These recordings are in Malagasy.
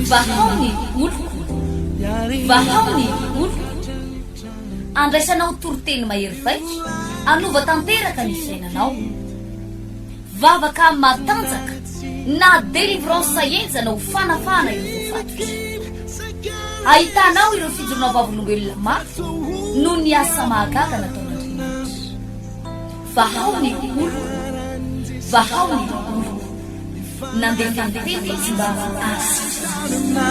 Vahao ny oloko, vahao ny oloko. Andraisanao toriteny mahery vaika hanova tanteraka ny fiainanao. Vavaka matanjaka na délivrance henjana ho fanafahana ireo voafatotra. Ahitanao ireo fijoroana vavolombelona mafy noho ny asa mahagaga nataon'Andriamanitra. Vahao ny oloko, vahao ny oloko. Nandefa ny teny izy mba hahasitrana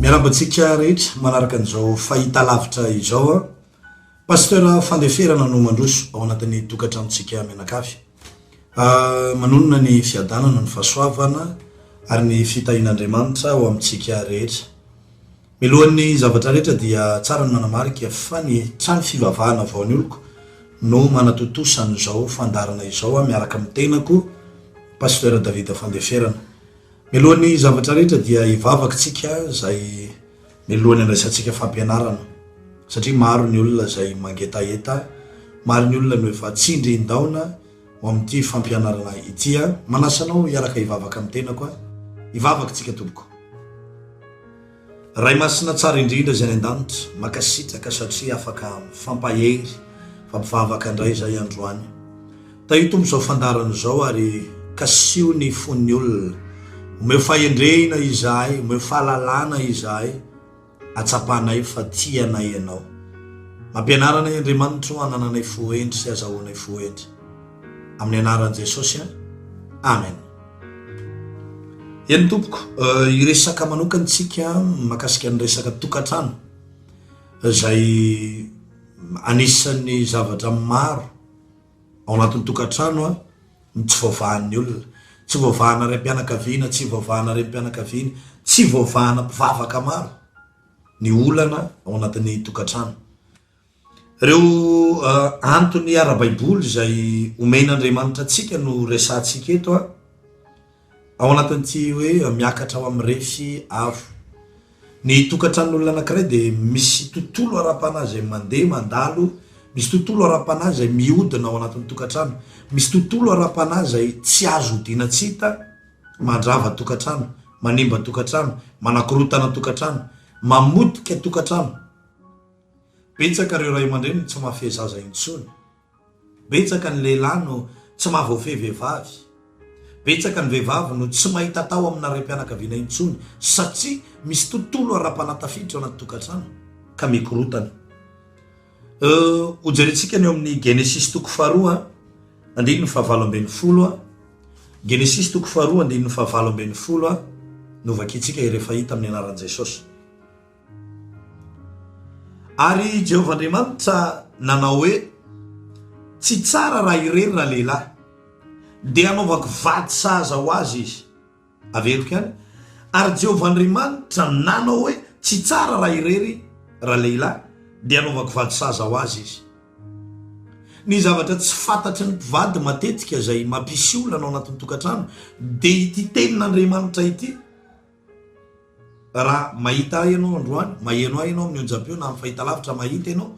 Miarahaba antsika rehetra manaraka an'izao fahitalavitra izao an. Pasteur Fandeferana no mandroso ao anatin'ny tokantranontsika mianakavy. Manonona ny fiadanana, ny fahasoavana ary ny fitahian'Andriamanitra ho amintsika rehetra. Milohan'ny zavatra rehetra dia tsara ny manamarika fa ny trano fivavahana vao ny oloko no manatontosa an'izao fandaharana izao miaraka amin'ny tenako Pasteur David Fandeferana. Milohan'ny zavatra rehetra dia hivavaka tsika izay milohan'ny handraisantsika fampianarana satria maro ny olona izay mangetaheta, maro ny olona no efa tsindrin-daona ho amin'ity fampianarana ity aho. Manasa anao hiaraka hivavaka amin'ny tenako aho. Hivavaka tsika tompoko. Ray Masina tsara indrindra izay any an-danitra, mankasitraka satria afaka mifampahery, mifampivavaka indray izahay androany. Tahio Tompo izao fandaharana izao ary kasiho ny fon'ny olona. Omeo fahendrena izahay, omeo fahalalana izahay, hatsapanay fa tia anay Ianao. Mampianara anay Andriamanitra o hanananay fo hendry sy hazahoanay fo hendry. Amin'ny anaran'i Jesosy an. Amen. Eny tompoko, hiresaka manokana isika mahakasika ny resaka tokantrano izay anisan'ny zavatra maro ao anatin'ny tokantrano ny tsy voavahan'ny olona. Tsy voavahana raim-pianakaviana, tsy voavahana renim-pianakaviana, tsy voavahana mpivavaka maro ny olana ao anatin'ny tokantrano. Ireo antony ara-baiboly izay omen'Andriamanitra antsika no resahantsika eto an, ao anatin'ity hoe miakatra ao amin'ny refy avo. Ny tokantranon'olona anankiray dia misy tontolo ara-panahy izay mandeha, mandalo, misy tontolo ara-panahy izay mihodina ao anatin'ny tokantrano, misy tontolo ara-panahy izay tsy azo odiana tsy hita, mandrava tokantrano, manimba tokantrano, manakorontana tokantrano, mamotika tokantrano. Betsaka ireo ray aman-dreny no tsy mahafehy zaza intsony. Betsaka ny lehilahy no tsy mahavoafehy vehivavy. Betsaka ny vehivavy no tsy mahita atao amina raim-pianakaviana intsony satria misy tontolo ara-panahy tafiditra ao anaty tokantrano ka mikorontana. Hojerentsika ny eo amin'ny Genesisy toko faharoa andininy fahavalo 18. Genesisy toko faharoa andininy fahavalo 18 no vakintsika rehefa hita amin'ny anaran'i Jesosy. Ary Jehovah Andriamanitra nanao hoe, Tsy tsara raha irery ralehilahy. Dia hanaovako vady sahaza ho azy izy. Averiko ihany. Ary Jehovah Andriamanitra nanao hoe, Tsy tsara raha irery ralehilahy. Dia hanaovako vady sahaza ho azy izy. Ny zavatra tsy fantatry ny mpivady matetika izay mampisy olana ao anatin'ny tokantrano dia ity tenin'Andriamanitra ity. Raha mahita ahy ianao androany, maheno ahy ianao amin'ny onjam-peo na amin'ny fahitalavitra mahita ianao,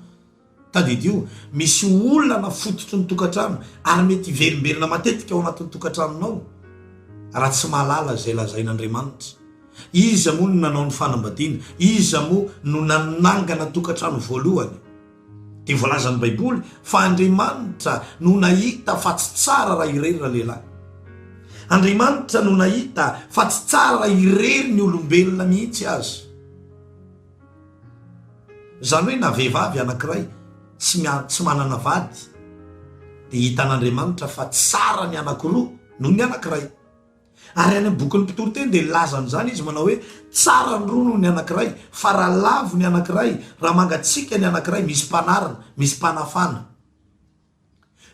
tadidio, misy olana fototry ny tokantrano ary mety hiverimberina matetika ao anatin'ny tokantranonao raha tsy mahalala izay lazain'Andriamanitra. Iza moa no nanao ny fanambadiana? Iza moa no nanangana tokantrano voalohany? Dia voalazan'ny Baiboly fa Andriamanitra no nahita fa tsy tsara raha irery ralehilahy. Andriamanitra no nahita fa tsy tsara raha irery ny olombelona mihitsy aza. Izany hoe na vehivavy anankiray tsy tsy manana vady dia hitan'Andriamanitra fa tsara ny anankiroa noho ny anankiray. Ary any amin'ny bokin'ny Mpitoriteny dia nilaza an'izany izy manao hoe, Tsara ny roa noho ny anankiray, fa raha lavo ny anankiray, raha mangatsiaka ny anankiray, misy mpanarina, misy mpanafana.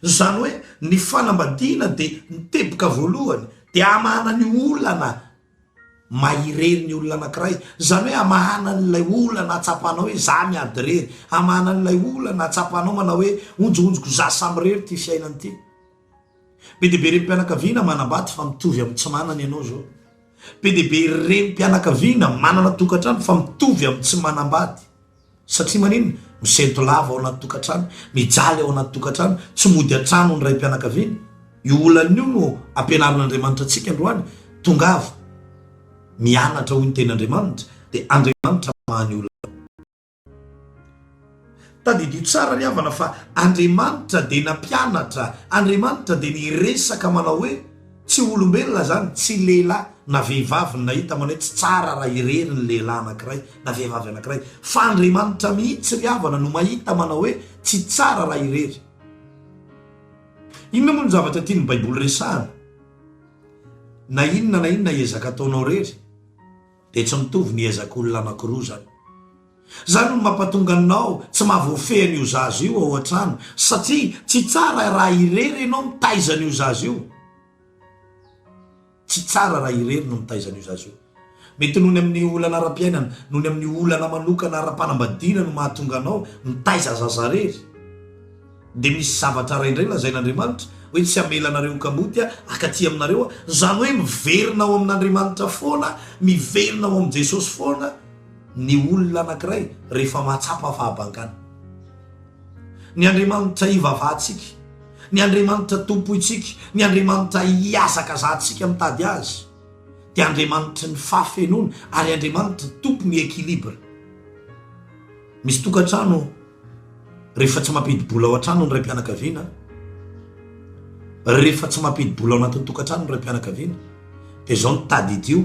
Izany hoe ny fanambadiana dia ny teboka voalohany dia hamahana ny olana maha irery ny olona anankiray. Izany hoe hamahana an'ilay olana hatsapanao hoe za miady irery, hamahana an'ilay olana hatsapanao manao hoe onjohonjoko za samirery ity fiainana ity. Be dia be renim-pianakaviana manambady fa mitovy amin'ny tsy manana ianao izao. Be dia be renim-pianakaviana manana tokantrano fa mitovy amin'ny tsy manambady. Satria maninona? Misento lava ao anaty tokantrano, mijaly ao anaty tokantrano, tsy mody an-trano ny raim-pianakaviana. Io olana io no ampianarin'Andriamanitra antsika androany. Tongava mianatra hoy ny tenin'Andriamanitra, dia Andriamanitra mamaha ny olana. Tadidio tsara ry havana fa Andriamanitra dia nampianatra, Andriamanitra dia niresaka manao hoe, tsy olombelona izany, tsy lehilahy na vehivavy no nahita manao hoe tsy tsara raha irery ny lehilahy anankiray na vehivavy anankiray, fa Andriamanitra mihitsy ry havana no mahita manao hoe tsy tsara raha irery. Inona moa no zavatra tian'ny Baiboly resahana? Na inona na inona ezaka ataonao irery dia tsy mitovy ny ezak'olona anankiroa izany. Zany no mampatonga anao tsy mahavoafehy an'io zaza io ao an-trano satria tsy tsara raha irery ianao mitaiza an'io zaza io. Tsy tsara raha irery no mitaiza an'io zaza io. Mety noho ny amin'ny olana ara-piainana, noho ny amin'ny olana manokana ara-panambadiana no mahatonga anao mitaiza zaza irery. Dia misy zavatra iray indray lazain'Andriamanitra hoe tsy hamela anareo ho kamboty aho, hakaty aminareo aho. Izany hoe miverina ao amin'Andriamanitra foana, miverina ao amin'i Jesosy foana. ny olona anankiray rehefa mahatsapa fahabangana. Ny Andriamanitra ivavahantsika, ny Andriamanitra tompointsika, ny Andriamanitra ihazakazahantsika mitady Azy dia Andriamanitry ny fahafenoana ary Andriamanitra tompon'ny équilibre. Misy tokantrano rehefa tsy mampidi-bola ao an-trano ny raim-pianakaviana, rehefa tsy mampidi-bola ao anatin'ny tokantrano ny raim-pianakaviana dia izao no tadidio,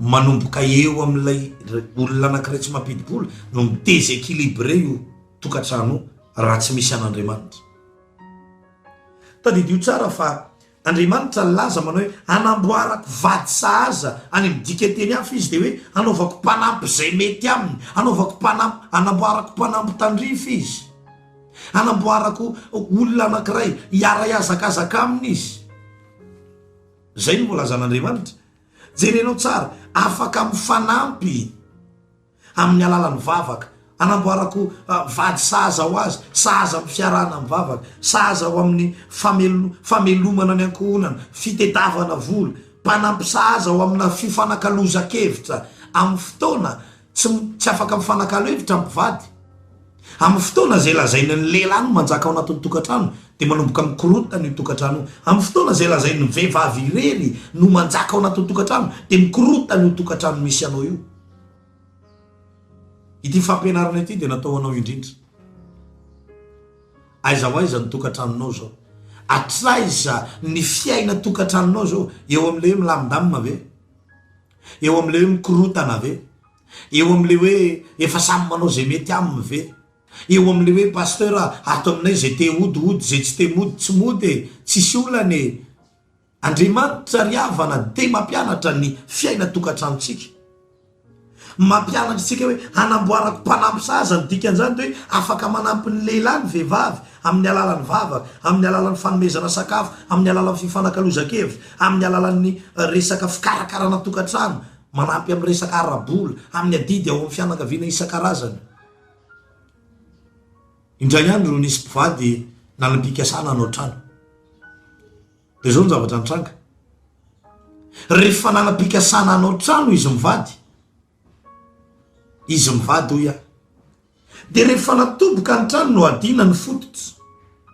manomboka eo amin'ilay olona anankiray tsy mampidi-bola no mi-desequilibrer io tokantrano io raha tsy misy an'Andriamanitra. Tadidio tsara fa Andriamanitra nilaza manao hoe hanamboarako vady sahaza, any amin'ny dikanteny hafa izy dia hoe hanaovako mpanampy izay mety aminy, hanaovako mpanampy, hanamboarako mpanampy tandrify izy, hanamboarako olona anankiray hiara-hihazakazaka aminy izy. Izay no voalazan'Andriamanitra. Jerenao tsara, afaka mifanampy amin'ny alalan'ny vavaka. Anamboarako vady sahaza ho azy, sahaza amin'ny fiarahana mivavaka, sahaza ho amin'ny famelomana ny ankohonana, fitedavana vola, mpanampy sahaza ho amina fifanakalozan-kevitra amin'ny fotoana tsy tsy afaka mifanakalo hevitra ny mpivady. Amin'ny fotoana izay lazain'ny lehilahy no manjaka ao anatin'ny tokantrano dia manomboka mikorontana io tokantrano io. Amin'ny fotoana izay lazain'ny vehivavy irery no manjaka ao anatin'ny tokantrano dia mikorontana io tokantrano misy anao io. Ity fampianarana ity dia natao ho anao indrindra. Aiza ho aiza ny tokantranonao izao? Hatraiza ny fiainan-tokantranonao izao? Eo amin'ilay hoe milamindamina ve? Eo amin'ilay hoe mikorontana ve? Eo amin'ilay hoe efa samy manao izay mety aminy ve? Eo amin'ilay hoe pasteur a, ato aminay izay te hody hody, izay tsy te mody tsy mody e, tsisy olana e. Andriamanitra ry havana dia mampianatra ny fiainan-tokantranontsika. Mampianatra antsika hoe hanamboarako mpanampy sahaza ny dikan'izany dia hoe afaka manampy ny lehilahy ny vehivavy amin'ny alalan'ny vavaka, amin'ny alalan'ny fanomezana sakafo, amin'ny alalan'ny fifanakalozan-kevitra, amin'ny alalan'ny resaka fikarakarana tokantrano, manampy amin'ny resaka ara-bola, amin'ny adidy ao amin'ny fianakaviana isan-karazany. Indray andro nisy mpivady nanam-pikasana hanao trano. Dia izao ny zavatra nitranga. Rehefa nanam-pikasana hanao trano izy mivady, izy mivady hoy aho, dia rehefa natoboka ny trano nohadiana ny fototra,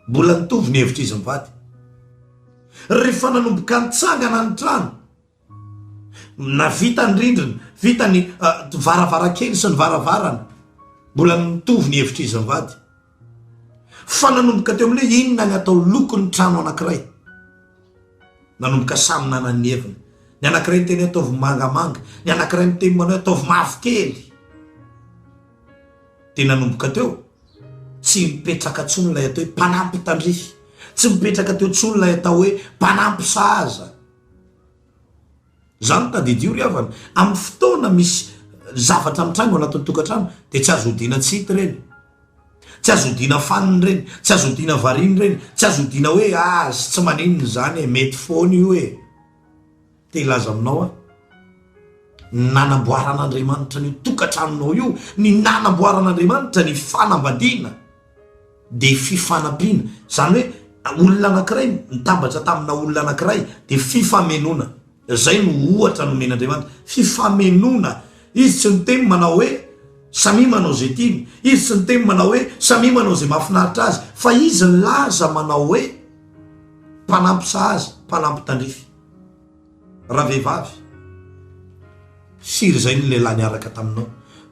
mbola nitovy ny hevitr'izy mivady. Rehefa nanomboka nitsangana ny trano, Na vita ny rindrina, vita ny varavarankely sy ny varavarana, mbola mitovy ny hevitr'izy mivady. Fa nanomboka teo amin'ilay hoe inona ny atao lokon'ny trano anankiray, nanomboka samy nanana ny heviny. Ny anankiray niteny hoe ataovy mangamanga, ny anankiray niteny manao hoe ataovy mavokely. Dia nanomboka teo, tsy mipetraka intsony ilay atao hoe mpanampy tandrify, tsy mipetraka teo intsony ilay atao hoe mpanampy sahaza. Izany tadidio ry havana, amin'ny fotoana misy zavatra mitranga ao anatin'ny tokantrano dia tsy azo odiana tsy hita ireny, tsy azo odiana fanina ireny, tsy azo odiana variana ireny, tsy azo odiana hoe ah tsy maninona izany e, mety foana io e. Te hilaza aminao aho, ny nanamboaran'Andriamanitra an'io tokantranonao io, ny nanamboaran'Andriamanitra ny fanambadiana, dia fifanampiana, izany hoe olona anankiray nitambatra tamina olona anankiray dia fifamenoana. Izay no ohatra nomen'Andriamanitra. Fifamenoana. Izy tsy niteny manao hoe, Samia manao izay tiany. Izy tsy niteny manao hoe, Samia manao izay mahafinaritra azy. Fa izy nilaza manao hoe, Mpanampy sahaza, mpanampy tandrify. Ravehivavy, firy izay ny lehilahy niaraka taminao?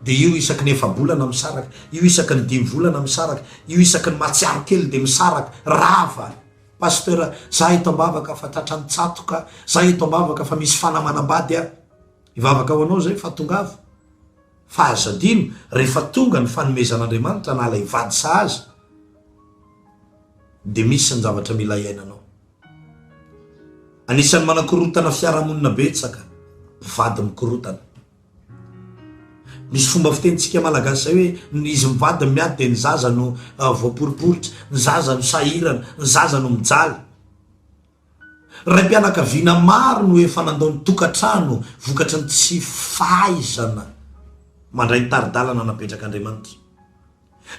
Dia io isaky ny efa-bolana misaraka, io isaky ny dimy volana misaraka, io isaky ny mahatsiaro kely dia misaraka. Rava! Pasteur, za eto ambavaka fa tratran'ny tsatoka, za eto ambavaka fa misy fanahy manambady aho. Hivavaka ho anao zay fa tongava. Fa aza adino, rehefa tonga ny fanomezan'Andriamanitra na ilay vady sahaza, dia misy ny zavatra mila iainanao. Anisan'ny manakorontana fiarahamonina betsaka, mpivady mikorotana. Misy fomba fitenintsika malagasy zay hoe ny izy mivady no miady dia ny zaza no voaporiporitra, ny zaza no sahirana, ny zaza no mijaly. Raim-pianakaviana maro no efa nandao ny tokantrano vokatry ny tsy fahaizana mandray ny tari-dalana napetrak'Andriamanitra.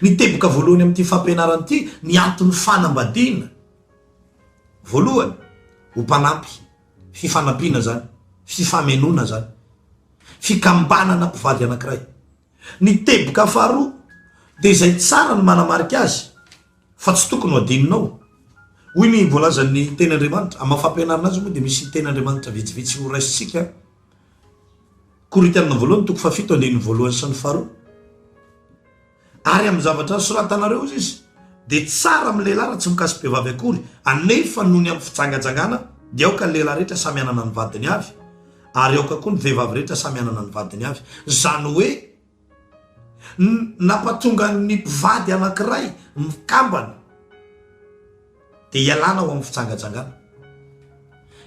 Ny teboka voalohany amin'ity fampianarana ity ny anton'ny fanambadiana. Voalohany, ho mpanampy. Fifanampiana izany, fifamenoana izany, fikambanana mpivady anankiray. Ny teboka faharoa dia izay tsara ny manamarika azy fa tsy tokony ho adinonao. Hoy ny voalazan'ny Teny Andriamanitra, amin'ny maha fampianarana azy moa dia misy Teny Andriamanitra vitsivitsy ho raisintsika. Korintianina voalohany toko fahafito andininy voalohany sy ny faharoa. Ary amin'ny zavatra nosoratanareo, hozy izy, dia tsara amin'ny lehilahy raha tsy mikasi-behivavy akory, anefa noho ny amin'ny fijangajangana, dia aoka ny lehilahy rehetra samy hanana ny vadiny avy, ary aoka koa ny vehivavy rehetra samy hanana ny vadiny avy. Izany hoe, ny nampatonga ny mpivady anankiray mikambana, Dia ialana ho amin'ny fijangajangana.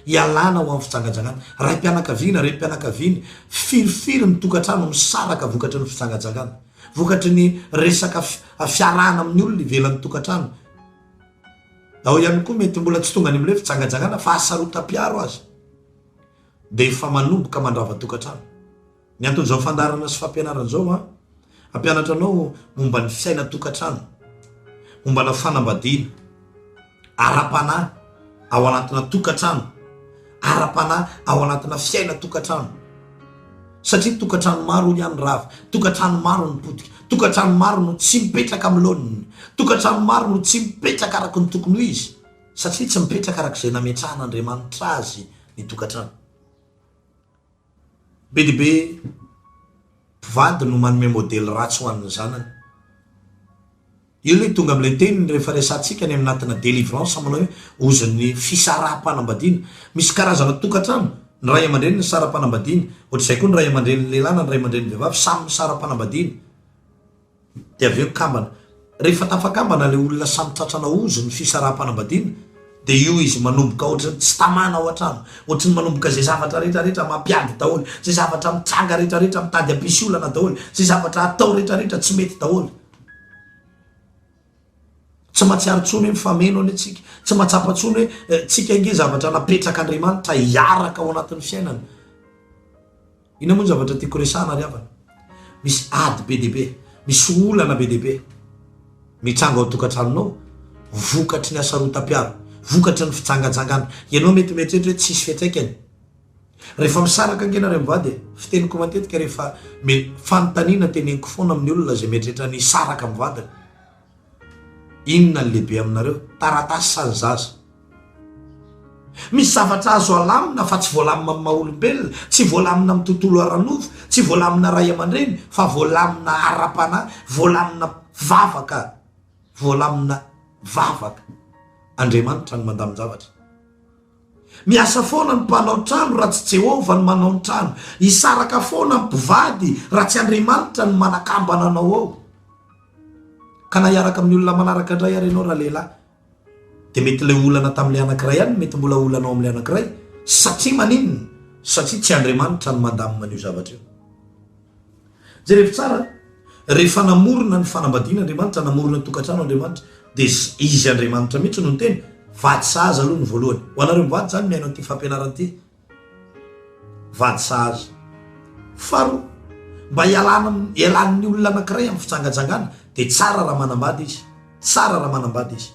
Ialana ho amin'ny fijangajangana. Raim-pianakaviana, renim-pianakaviana, firifiry ny tokantrano misaraka vokatry ny fijangajangana. Vokatry ny resaka fiarahana amin'ny olona ivelan'ny tokantrano. Ao ihany koa mety mbola tsy tonga any amin'ilay fijangajangana fa hasarotam-piaro aza. Dia efa manomboka mandrava tokantrano. Ny anton'izao fandaharana sy fampianarana izao an, hampianatra anao momba ny fiainan-tokantrano, mombana fanambadiana, ara-panahy ao anatina tokantrano, ara-panahy ao anatina fiainan-tokantrano. Satria tokantrano maro hoy aho ny rava, tokantrano maro no potika, tokantrano maro no tsy mipetraka amin'ny laoniny, tokantrano maro no tsy mipetraka araka ny tokony ho izy, satria tsy mipetraka araka izay nametrahan'Andriamanitra azy ny tokantrano. Be dia be mpivady no manome modely ratsy ho an'ny zanany. Io ilay tonga amin'ilay teniny rehefa resahantsika any aminatina délivrance manao hoe ozon'ny fisaraham-panambadiana. Misy karazana tokantrano, ny ray aman-dreny nisara-panambadiana, ohatr'izay koa ny ray aman-drenin'ny lehilahy na ny ray aman-drenin'ny vehivavy samy nisara-panambadiana. Dia avy eo kambana. Rehefa tafakambana ilay olona samy tratrana ozo ny fisaraham-panambadiana dia io izy manomboka ohatry ny tsy tamana ao an-trano, ohatry ny manomboka izay zavatra rehetra rehetra mampiady daholo, izay zavatra mitranga rehetra rehetra mitady hampisy olana daholo, izay zavatra atao rehetra rehetra tsy mety daholo. Tsy mahatsiaro intsony hoe mifameno anie tsika, tsy mahatsapa intsony hoe tsika ange zavatra napetrak'Andriamanitra hiaraka ao anatin'ny fiainana. Inona moa ny zavatra tiako resahana ry havana? Misy ady be dia be, misy olana be dia be mitranga ao an-tokantranonao vokatry ny hasarotam-piaro, vokatry ny fijangajangana. Ianao mety mieritreritra hoe tsisy fiantraikany. Rehefa misaraka ange nareo mivady e, fiteniko matetika rehefa me, fanontaniana teneniko foana amin'ny olona izay mieritreritra ny hisaraka amin'ny vadiny. Inona ny lehibe aminareo? Taratasy sa ny zaza? Misy zavatra azo alamina fa tsy voalamina amin'ny maha olombelona, tsy voalamina amin'ny tontolo ara-nofo, tsy voalamina ray aman-dreny fa voalamina ara-panahy, voalamina vavaka, voalamina vavaka. Andriamanitra no mandamin-javatra. Miasa foana ny mpanao trano raha tsy Jehovah no manao ny trano. Hisaraka foana ny mpivady raha tsy Andriamanitra no manakambana anao ao. Ka na hiaraka amin'ny olona manaraka indray ary ianao ralehilahy, dia mety ilay olana tamin'ilay anankiray ihany no mety mbola olanao amin'ilay anankiray. Satria maninona? Satria tsy Andriamanitra no mandamina an'io zavatra io. Jerevo tsara, rehefa namorona ny fanambadiana Andriamanitra, namorona ny tokantrano Andriamanitra, dia Izy Andriamanitra mihitsy no niteny, vady sahaza aloha ny voalohany. Ho anareo mivady izany mihaino an'ity fampianarana ity, vady sahaza. Faharoa, mba hialana hialan'ny olona anankiray amin'ny fijangajangana, dia tsara raha manambady izy. Tsara raha manambady izy.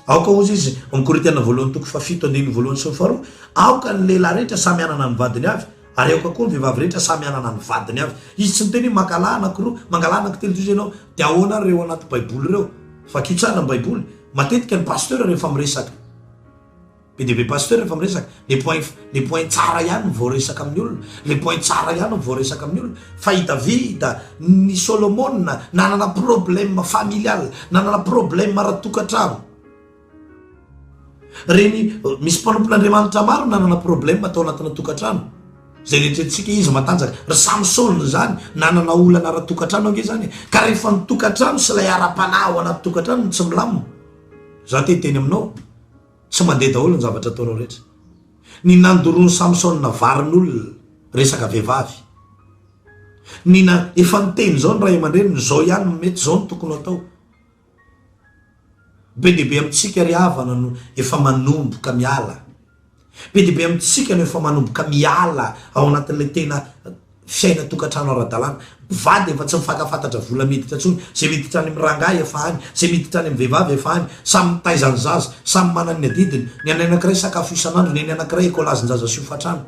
Aoka hozy izy, ao amin'ny Korintiana voalohany toko fahafito andininy voalohany sy ny faharoa, aoka ny lehilahy rehetra samy hanana ny vadiny avy, ary aoka koa ny vehivavy rehetra samy hanana ny vadiny avy. Izy tsy niteny hoe mangalà anankiroa, mangalà anankitelo toy izay ianao. Dia ahoana ary ireo anaty Baiboly ireo? Vakio tsara ny Baiboly. Matetika ny pasteur rehefa miresaka. Be dia be pasteur rehefa miresaka, le point le point tsara ihany no voaresaka amin'ny olona, le point tsara ihany no voaresaka amin'ny olona, fa i Davida, ny Solomona nanana problème familial, nanana problème ara-tokantrano. Reny misy mpanompon'Andriamanitra maro nanana problème tao anatina tokantrano, zay rehetra izy matanjaka, ry Samsona zany nanana olana ara-tokantrano ange zany e, ka rehefa ny tokantrano sy ilay ara-panahy ao anaty tokantrano no tsy milamina, za te hiteny aminao, Tsy mandeha daholo ny zavatra ataonao rehetra. Ny nandoroan'i Samsona varin'olona, resaka vehivavy. Ny na, efa niteny izao ny ray aman-dreniny, izao ihany no mety, izao no tokony ho atao. Be dia be amintsika ry havana no efa manomboka miala. Be dia be amintsika no efa manomboka miala ao anatin'ilay tena fiainan-tokantrano ara-dalàna. Mpivady efa tsy mifankafantatra vola miditra intsony, izay miditra any amin'ny rangahy efa any, izay miditra any amin'ny vehivavy efa any, samy mitaiza ny zaza, samy manana ny adidiny, ny an'ny anankiray sakafo isan'andro, ny an'ny anankiray ekolazin-jaza sy hofantrano.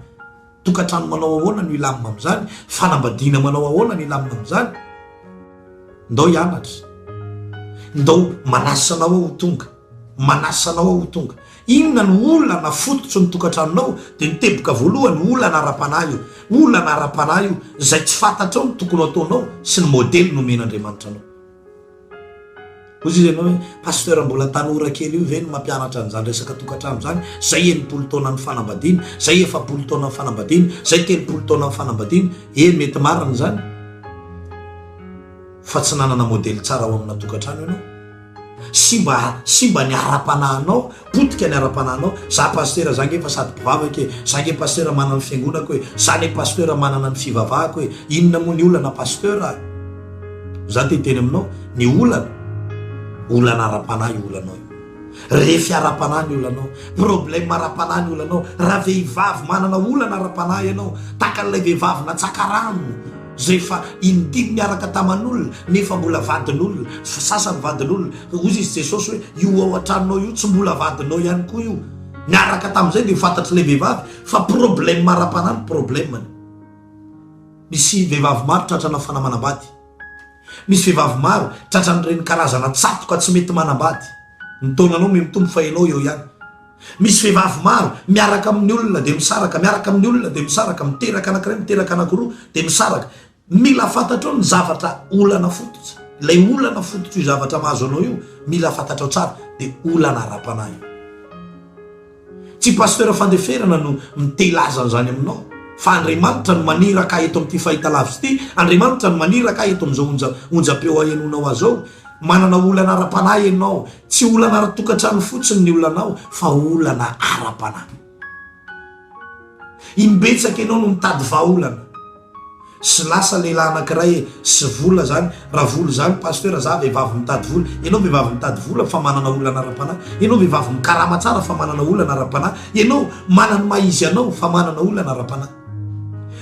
Tokantrano manao ahoana no hilamina amin'izany? Fanambadiana manao ahoana no hilamina amin'izany? Ndao hianatra. Ndao manasa anao aho ho tonga. Manasa anao aho ho tonga. Inona no olana fototry ny tokantranonao? Dia ny teboka voalohany, olana ara-panahy io. Olana ara-panahy io, izay tsy fantatrao ny tokony ho ataonao sy ny modely nomen'Andriamanitra anao. Hoy izy ianao hoe, Pasteur mbola tanora kely io ve no mampianatra an'izany resaka tokantrano izany? Zay 60 taonan'ny fanambadiana, zay 40 taonan'ny fanambadiana, zay 30 taonan'ny fanambadiana. E, mety marina izany. Fa tsy nanana modely tsara ao amina tokantrano ianao. Simba simba ny ara-panahinao, potika ny ara-panahinao, za pasitera za nge efa sady mpivavaka e, za nge pasitera manana ny fiangonako e, za ne pasteur manana ny fivavahako e, inona moa ny olana pasteur a? Za te hiteny aminao, ny olana, olana ara-panahy io olanao io. Refy ara-panahy ny olanao, problème ara-panahy ny olanao, raha vehivavy manana olana ara-panahy ianao, tahaka an'ilay vehivavy natsaka rano, Zay efa indimy niaraka taman'olona nefa mbola vadin'olona, sasany vadin'olona, hozy izy Jesosy hoe io ao an-tranonao io tsy mbola vadinao ihany koa io, niaraka tamin'izay dia fantatr'ilay vehivavy fa problème ara-panahy ny problème-ny. Misy vehivavy maro tratrana fanamanambady, misy vehivavy maro tratran'ireny karazana tsatoka tsy mety manambady, ny taonanao mihamitombo fa ianao eo ihany. Misy vehivavy maro miaraka amin'ny olona dia misaraka, miaraka amin'ny olona dia misaraka, miteraka anankiray, miteraka anankiroa dia misaraka. Mila fantatrao ny zavatra olana fototra. Ilay olana fototr'io zavatra mahazo anao io, mila fantatrao tsara, dia olana ara-panahy io. Tsy Pasteur Fandeferana no mite hilaza an'izany aminao, fa Andriamanitra no maniraka ahy eto amin'ity fahitalavitra ity, Andriamanitra no maniraka ahy eto amin'izao onja onjam-peo ahenoanao azy izao. Manana olana ara-panahy ianao. Tsy olana ara-tokantrano fotsiny ny olanao fa olana ara-panahy. Imbetsaka ianao no mitady vahaolana. Sy lasa lehilahy anankiray e, sy vola zany, raha vola zany pasteur za vehivavy mitady vola, ianao vehivavy mitady vola fa manana olana ara-panahy, ianao vehivavy mikarama tsara fa manana olana ara-panahy, ianao manana ny maha izy anao fa manana olana ara-panahy.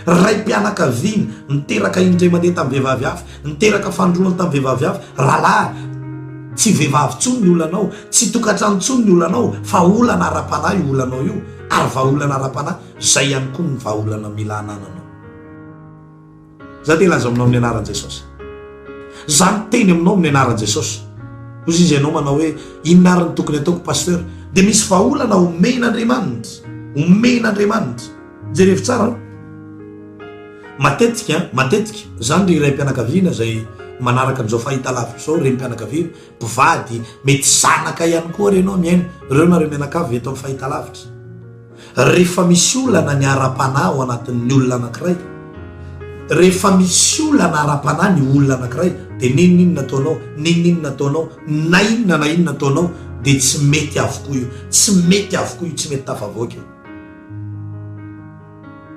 Raim-pianakaviana, niteraka indray mandeha tamin'ny vehivavy hafa, niteraka fanindroany tamin'ny vehivavy hafa, rahalahy, tsy vehivavy intsony ny olanao, tsy tokantrano intsony ny olanao, fa olana ara-panahy io olanao io, ary vahaolana ara-panahy, izay ihany koa ny vahaolana mila anananao. Za te hilaza aminao amin'ny anaran'i Jesosy. Za miteny aminao amin'ny anaran'i Jesosy. Hoy izy ianao manao hoe inona ary ny tokony ataoko pasteur? Dia misy vahaolana omen'Andriamanitra. Omen'Andriamanitra. Jerevo tsara an. Matetika, matetika, zany ry raim-pianakaviana izay manaraka an'izao fahitalavitra izao, renim-pianakaviana, mpivady, mety zanaka ihany koa ary ianao mihaino, ireo nareo mianakavy eto amin'ny fahitalavitra. Rehefa misy olana ny ara-panahy ao anatin'ny olona anankiray, rehefa misy olana ara-panahy ny olona anankiray, dia n'inon'inona ataonao, n'inon'inona ataonao, na inona na inona ataonao, dia tsy mety avokoa io, tsy mety avokoa io, tsy mety tafavoaka io.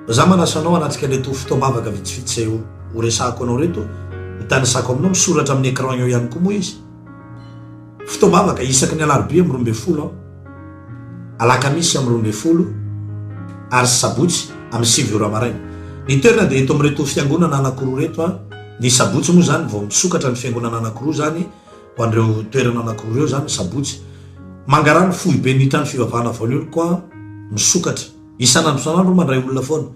Za manasa anao hanatrika an'ireto fotoam-bavaka vitsivitsy izay ho resahako anao ireto, ho tanisako aminao, misoratra amin'ny écran eo ihany koa moa izy. Fotoam-bavaka isaky ny alarobia amin'ny 12 an, alakamisy amin'ny 12 ary sabotsy amin'ny 9 ora maraina. Ny toerana dia eto amin'ireto fiangonana anankiroa ireto an, ny sabotsy moa izany vao misokatra ny fiangonana anankiroa izany, Ho an'ireo toerana anankiroa ireo izany ny sabotsy. Mangarano foiben'ny trano fivavahana Voanioloko an, misokatra. Isan'andro isan'andro mandray olona foana.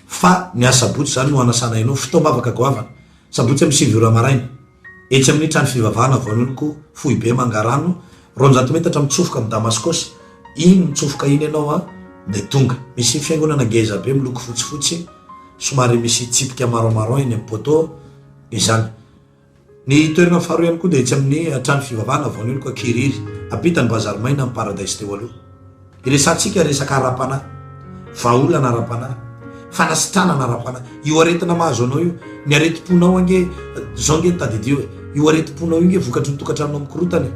Fa ny asabotsy izany no hanasana ianao, fotoam-bavaka goavana. Sabotsy amin'ny 9 ora maraina. Etsy amin'ny trano fivavahana Voanioloko foibe Mangarano, 200 metatra mitsofoka amin'i Damaskosy. Iny mitsofoka iny ianao an, dia tonga. Misy fiangonana ngeza be miloko fotsifotsy, somary misy tsipika marron marron eny amin'ny poteau izany. Ny toerana faharoa ihany koa dia etsy amin'ny trano fivavahana Voanioloko Ankirihiry, ampitan'ny Bazary Maina amin'ny Paradise teo aloha. Iresahantsika resaka ara-panahy, vahaolana ara-panahy, fanasitranana ara-panahy. Io aretina mahazo anao io, ny aretim-ponao ange, izao ange no tadidio e, io aretim-ponao io ange vokatry ny tokantranonao mikorotana e.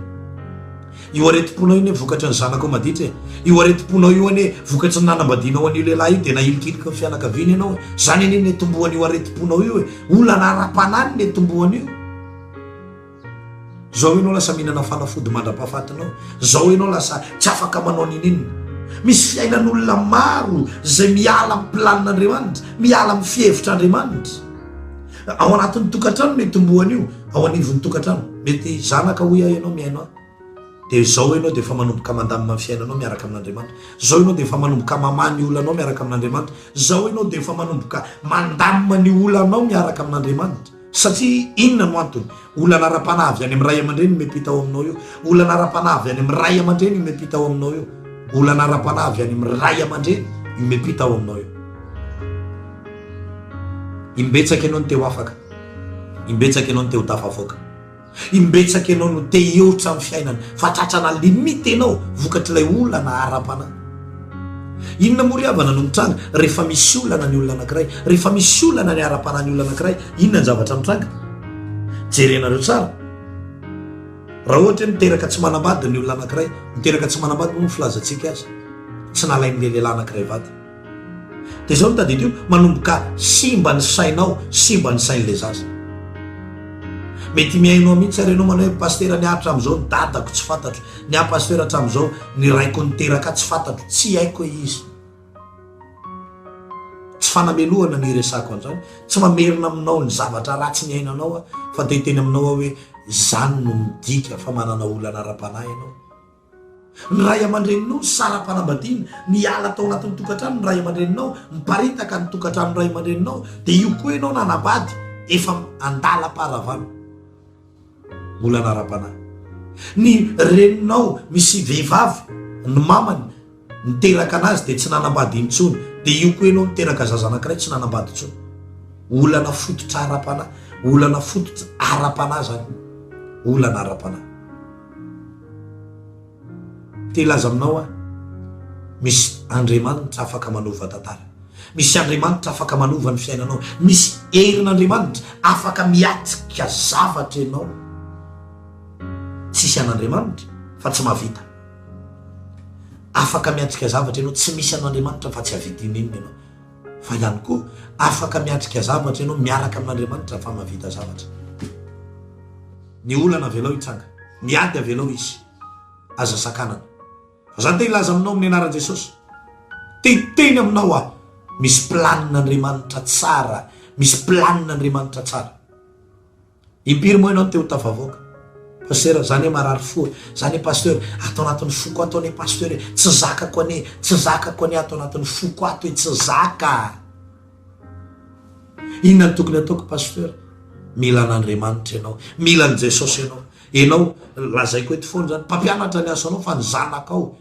Io aretim-ponao io anie vokatry ny zanakao maditra e! Io aretim-ponao io anie vokatry ny nanambadianao an'io lehilahy io dia nahilikiliky ny fianakaviany ianao e! Izany anie nitomboan'io aretim-ponao io e! Olana ara-panahy no nitomboan'io. Zao ianao lasa mihinana fanafody mandra-pahafatinao. Zao ianao lasa tsy afaka manao n'ininona. Misy fiainan'olona maro izay miala amin'ny planin'Andriamanitra, miala amin'ny fihevitr'Andriamanitra. Ao anatin'ny tokantrano no itomboan'io, ao anivon'ny tokantrano. Mety zanaka hoy aho ianao mihaino ahy. Dia izao ianao dia efa manomboka mandamina ny fiainanao miaraka amin'Andriamanitra. Izao ianao dia efa manomboka mamaha ny olanao miaraka amin'Andriamanitra. Izao ianao dia efa manomboka mandamina ny olanao miaraka amin'Andriamanitra. Satria inona no antony? Olana ara-panahy avy any amin'ny ray aman-dreny no miampita ao aminao io. Olana ara-panahy avy any amin'ny ray aman-dreny io miampita ao aminao io. Olana ara-panahy avy any amin'ny ray aman-dreny io miampita ao aminao io. Imbetsaka ianao no te ho afaka. Imbetsaka ianao no te ho tafavoaka. Imbetsaka ianao no te hihoatra amin'ny fiainana fa tratrana limite ianao vokatr'ilay olana ara-panahy. Inona moa ry havana no mitranga rehefa misy olana ny olona anankiray? Rehefa misy olana ny ara-panahy ny olona anankiray, inona ny zavatra mitranga? Jerenareo tsara. Raha ohatra hoe miteraka tsy manambady ny olona anankiray, miteraka tsy manambady moa ny filazantsika azy, tsy nalain'ilay lehilahy anankiray vady. Dia izao no tadidio, manomboka simba ny sainao, simba ny sain'ilay zaza. Mety mihaino ahy mihitsy ary ianao manao hoe pasitera ny ahy hatramin'izao ny dadako tsy fantatro, ny ahy pasitera hatramin'izao ny raiko niteraka ahy tsy fantatro, tsy haiko hoe iza. Tsy fanamelohana ny hiresahako an'izany, tsy mamerina aminao ny zavatra ratsy niainanao aho, fa te hiteny aminao aho hoe izany no midika fa manana olana ara-panahy ianao. Ny ray aman-dreninao nisara-panambadiana, niala tao anatin'ny tokantrano ny ray aman-dreninao, niparitaka ny tokantranon'ny ray aman-dreninao, dia io koa ianao nanambady, efa andalam-paharavana. Olana ara-panahy. Ny reninao misy vehivavy, ny mamany, niteraka anazy dia tsy nanambady intsony, dia io koa ianao niteraka zaza anankiray tsy nanambady intsony. Olana fototra ara-panahy, olana fototra ara-panahy izany. Olana ara-panahy. Te hilaza aminao aho, misy Andriamanitra afaka manova tantara. Misy Andriamanitra afaka manova ny fiainanao. Misy herin'Andriamanitra afaka miatrika zavatra ianao. Tsisy an'Andriamanitra fa tsy mahavita. Afaka miatrika zavatra ianao, tsy misy an'Andriamanitra fa tsy hahavita inona ianao. Fa ihany koa, afaka miatrika zavatra ianao miaraka amin'Andriamanitra fa mahavita zavatra. Ny olana avelao hitranga. Ny ady avelao hisy. Aza sakanana. Fa za te hilaza aminao amin'ny anaran'i Jesosy. Te hiteny aminao aho. Misy planin'Andriamanitra tsara. Misy planin'Andriamanitra tsara. Impiry moa ianao no te ho tafavoaka? Pasteur, za anie marary fo e. Za anie pasteur, ato anatin'ny foko ato anie pasteur e. Tsy zakako anie, tsy zakako anie ato anatin'ny foko ato e, tsy zaka. Inona no tokony ataoko Pasteur? Mila an'Andriamanitra ianao, mila an'i Jesosy ianao. Ianao, lazaiko eto foana izany, mpampianatra ny asanao fa ny zanakao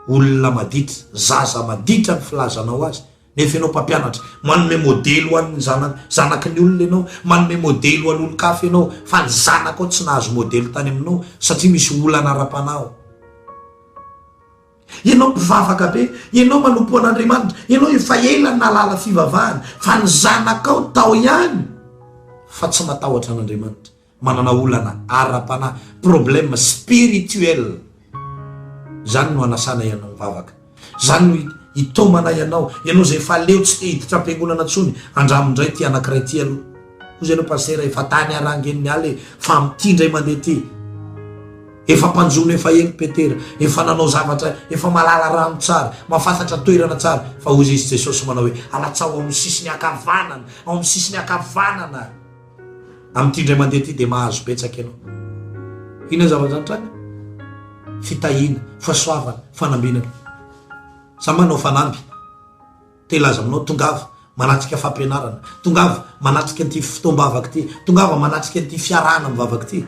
olona maditra, zaza maditra ny filazanao azy, nefa ianao mpampianatra, manome modely ho an'ny zana, zanaky ny olona ianao, manome modely ho an'olon-kafa ianao, fa ny zanakao tsy nahazo modely tany aminao satria misy olana ara-panahy ao. Ianao mpivavaka be, ianao manompo an'Andriamanitra, ianao efa ela nahalala fivavahana, fa ny zanakao tao ihany fa tsy matahotra an'Andriamanitra, manana olana ara-panahy, problème spirituel. Izany no anasana ianao mivavaka. Izany no itaomana ianao, ianao izay efa leo tsy te hiditra am-piangonana intsony, andramo indray ity anankiray ity aloha. Hoy ianao pasitera efa tany arangen'ny ala e, fa amin'ity indray mandeha ity. Efa mpanjono efa ela Petera, efa nanao zavatra, efa mahalala rano tsara, mahafantatra toerana tsara, fa hoy izy Jesosy manao hoe, alatsaho ao amin'ny sisiny ankavanana, ao amin'ny sisiny ankavanana. Amin'ity indray mandeha ity dia mahazo betsaka ianao. Inona ny zavatra nitranga? Fitahiana, fahasoavana, fanambinana. Za manao fanamby. Te hilaza aminao, tongava manatrika fampianarana, tongava manatrika an'ity fotoam-bavaka ity, tongava manatrika an'ity fiarahana mivavaka ity.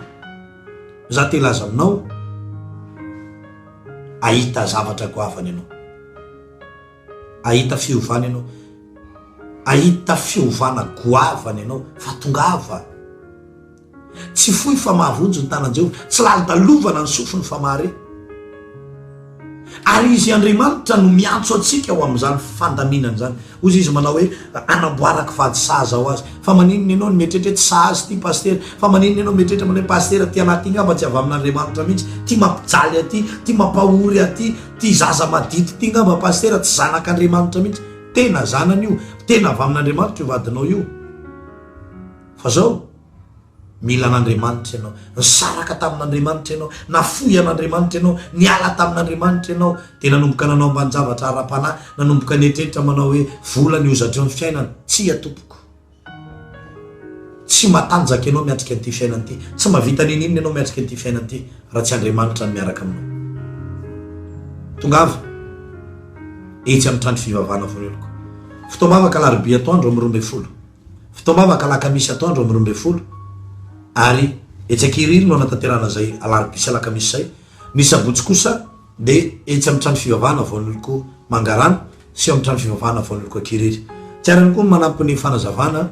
Za te hilaza aminao, ahita zavatra goavana ianao. Ahita fiovana ianao. Ahita fiovana goavana ianao fa tongava. Tsy fohy fa mahavonjy ny tanan'i Jehovah, tsy lalodalovana ny sofiny fa mahare. Ary Izy Andriamanitra no miantso antsika ho amin'izany fandaminana izany. Hoy Izy manao hoe, Anamboarako vady sahaza ho azy. Fa maninona ianao no mieritreritra hoe tsy sahaza ity pasitera? Fa maninona ianao mieritreritra manao hoe pasitera ity anah ity angamba tsy avy amin'Andriamanitra mihitsy, ity mampijaly aty, ity mampahory aty, ity zaza madity ity angamba pasitera tsy zanak'Andriamanitra mihitsy. Tena zanany io, tena avy amin'Andriamanitra io vadinao io. Fa zao, mila an'Andriamanitra ianao. Nisaraka tamin'Andriamanitra ianao, nafoy an'Andriamanitra ianao, niala tamin'Andriamanitra ianao, dia nanomboka nanao ambanin-javatra ara-panahy, nanomboka nieritreritra manao hoe vola ny hozatry ny fiainana. Tsia tompoko. Tsy matanjaka ianao miatrika an'ity fiainana ity. Tsy mahavita n'inon'inona ianao miatrika an'ity fiainana ity raha tsy Andriamanitra no miaraka aminao. Tongava etsy amin'ny trano fivavahana voaheloka. Fotoam-bavaka alarobia atoandro amin'ny 12. Fotoam-bavaka alakamisy atoandro amin'ny 12 ary etsy Ankirihiry no hanatanterahana izay alarobia sy alakamisy izay. Ny sabotsy kosa dia etsy amin'ny trano fivavahana Voanoloko Mangarano sy eo amin'ny trano fivavahana Voanoloko Ankirihiry. Tsara ihany koa ny manampy ny fanazavana,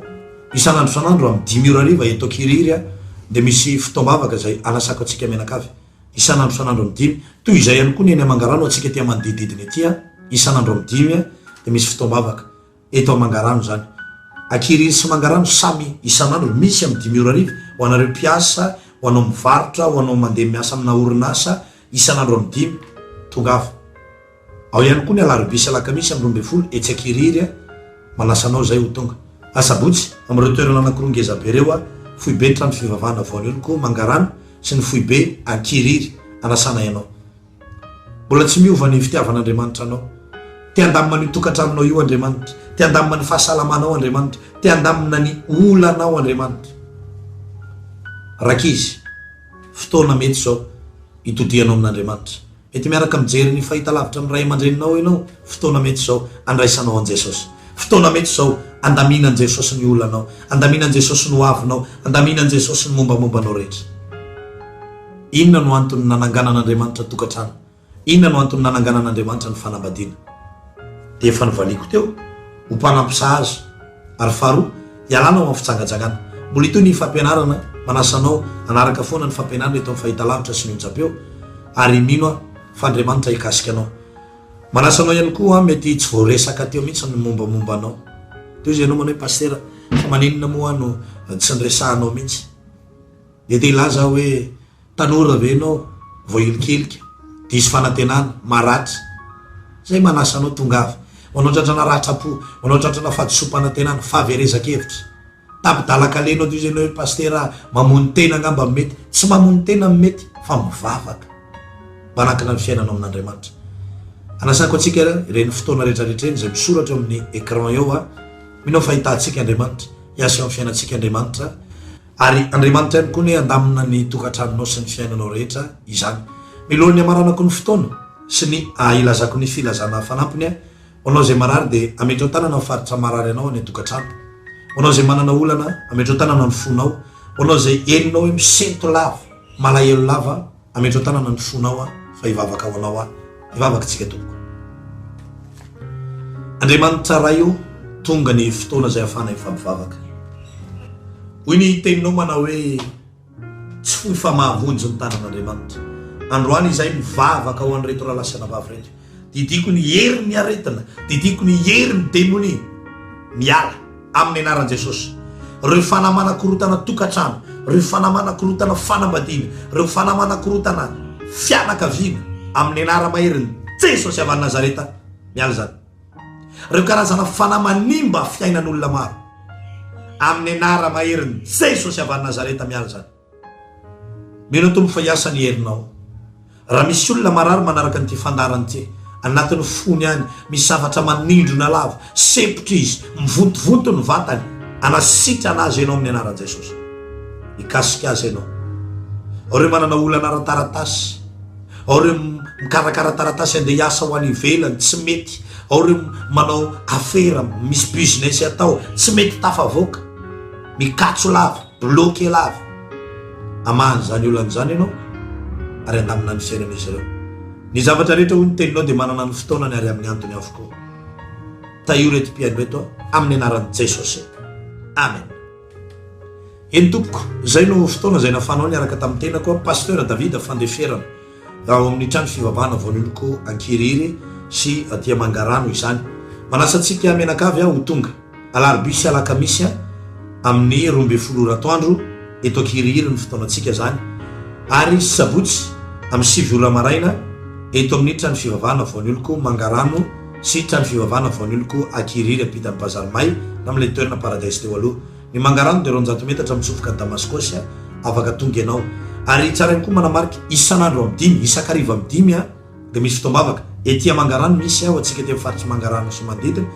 isan'andro isan'andro amin'ny dimy ora hariva eto Ankirihiry dia misy fotoam-bavaka izay anasako antsika mianakavy isan'andro isan'andro amin'ny dimy. Toy izay ihany koa ny eny Mangarano antsika aty manodidididina ety isan'andro amin'ny dimy dia misy fotoam-bavaka. Eto Mangarano izany. Ankirihiry sy Mangarano samy isan'andro misy amin'ny dimy ora hariva, ho anareo mpiasa, ho anao mivarotra, ho anao mandeha miasa amina orinasa, isan'andro amin'ny dimy, tongava. Ao ihany koa ny alarobia sy alakamisy amin'ny 12 etsy Ankirihiry, manasa anao izay ho tonga. Asabotsy, amin'ireo toerana anankiroa ngezabe ireo, foibe ny trano fivavahana Voanoloko Mangarano sy ny foibe Ankirihiry, anasana ianao. Mbola tsy miova ny fitiavan'Andriamanitra anao. Te handamina an'io tokantranonao io Andriamanitra. Te handamina ny fahasalamanao Andriamanitra. Te handamina ny olanao Andriamanitra. Rankizy, fotoana mety izao hitodihanao amin'Andriamanitra. Mety miaraka mijery ny fahitalavitra amin'ny ray aman-dreninao ianao, fotoana mety izao handraisanao an'i Jesosy. Fotoana mety izao handaminan'i Jesosy ny olanao, handaminan'i Jesosy ny hoavinao, handaminan'i Jesosy ny mombamomba anao rehetra. Inona no antony nananganan'Andriamanitra tokantrano? Inona no antony nananganan'Andriamanitra ny fanambadiana? Dia efa novaliako teo, ho mpanampy sahaza. Ary faharoa, hialana ao amin'ny fijangajangana. Mbola hitohy ny fampianarana, manasa anao hanaraka foana ny fampianarana eto amin'ny fahitalavitra sy ny onjam-peo, ary mino aho fa Andriamanitra hikasika anao. Manasa anao ihany koa aho, mety tsy voaresaka teo mihitsy ny mombamomba anao. Toy izay ianao manao hoe Pasitera, fa maninona moa aho no tsy niresahanao mihitsy? Dia te hilaza aho hoe, Tanora ve ianao, voahilikilika, diso fanantenana, maratra? Izay manasa anao tongava. Ho anao tratrana ratram-po, ho anao tratrana fahadisoam-panantenana, fahaverezan-kevitra. Tapi-dalan-kaleha ianao dia hoy ianao hoe, Pasitera a, mamono tena angamba no mety. Tsy mamono tena no mety, fa mivavaka. Manankina ny fiainanao amin'Andriamanitra. Anasako antsika ireny fotoana rehetra rehetra ireny izay misoratra eo amin'ny écran eo a. Mino aho fa hitahantsika Andriamanitra, hiasa eo amin'ny fiainantsika Andriamanitra. Ary Andriamanitra ihany koa anie handamina ny tokantranonao sy ny fiainanao rehetra izany. Milohan'ny hamaranako ny fotoana sy ny hilazako ny filazana fanampiny, ho anao izay marary dia ametrao tanana ny faritra marary anao any an-tokantrano. Ho anao izay manana olana, ametrao tanana ny fonao. Ho anao izay henonao hoe misento lava, malahelo lava, Ametrao tanana ny fonao aho fa hivavaka ho anao aho. Hivavaka tsika tompoko. Andriamanitra Ray o, tonga ny fotoana izay ahafahanay mifampivavaka. Hoy ny teninao manao hoe tsy fohy fa mahavonjy ny tanan'Andriamanitra. Androany izahay mivavaka ho an'ireto rahalahy sy anabavy ireto. Didiko ny herin'ny aretina, didiko ny herin'ny demonia miala amin'ny anaran'i Jesosy. Ireo fanahy manakorontana tokantrano, ireo fanahy manakorontana fanambadiana, ireo fanahy manakorontana fianakaviana amin'ny anara-maherin'i Jesosy avy any Nazareta, miala izany. Ireo karazana fanahy manimba fiainan'olona maro amin'ny anara-maherin'i Jesosy avy any Nazareta, miala izany. Mino Tompo fa hiasa ny herinao. Raha misy olona marary manaraka an'ity fandaharana ity, anatin'ny fony any misy zavatra manindrona lava, sempotra izy, mivontovonto ny vatany, hanasitrana azy ianao amin'ny anaran'i Jesosy. Hikasika azy ianao. Ao ireo manana olana ara-taratasy. Ao ireo mikarakara taratasy andeha hiasa ho any ivelany, tsy mety. Ao ireo manao afera, misy business atao, tsy mety tafavoaka. Mikatso lava, bloqué lava. Hamaha an'izany olana izany ianao ary handamina ny fiainan'izy ireo. Ny zavatra rehetra hoy ny teninao dia manana ny fotoanany ary amin'ny antony avokoa. Tahio ireto mpihaino ireto aho amin'ny anaran'i Jesosy. Amen. Eny tompoko, izay no fotoana izay nafanao niaraka tamin'ny tenako aho, Pasteur David Fandeferana, ao amin'ny trano fivavahana Voaniloko Ankirihiry sy aty Mangarano izany. Manasa antsika mianakavy aho ho tonga Alarobia sy Alakamisy amin'ny 12 ora atoandro eto Ankirihiry ny fotoanantsika izany ary Sabotsy amin'ny 9 ora maraina eto amin'ny trano fivavahana Voaniloko Mangarano sy trano fivavahana Voaniloko Ankirihiry ampitan'ny Bazary May na amin'ilay toerana Paradise teo aloha. Ny Mangarano dia 200 metatra mitsofoka an'i Damaskosy, afaka tonga ianao. Ary tsara ihany koa manamarika, isan'andro amin'ny dimy, isan-kariva amin'ny dimy dia misy fotoam-bavaka. Ety Mangarano misy, ho antsika ety amin'ny faritr'i Mangarano sy manodidina.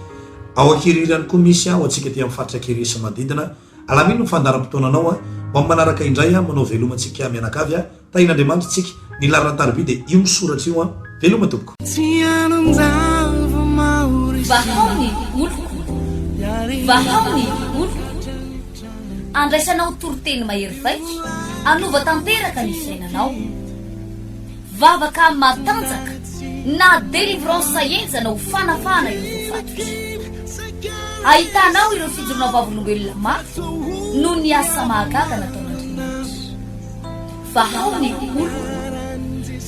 Ao Ankirihiry ihany koa misy, ho antsika ety amin'ny faritra Ankirihiry sy manodidina. Alamino ny fandaharam-potoananao ho amin'ny manaraka indray, manao veloma antsika mianakavy. Tahin'Andriamanitra tsika. Ny laharana tarobia dia io misoratra io an! Veloma tompoko. Vahao ny oloko, vahao ny oloko. Andraisanao toriteny mahery vaika hanova tanteraka ny fiainanao. Vavaka matanjaka na délivrance henjana ho fanafahana ireo voafatotra. Ahitanao ireo fijoroana vavolombelona mafy noho ny asa mahagaga nataon'Andriamanitra. Vahao ny oloko,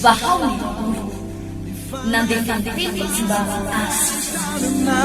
vahao ny oloko. Nandefa ny teny izy mba hahasitrana.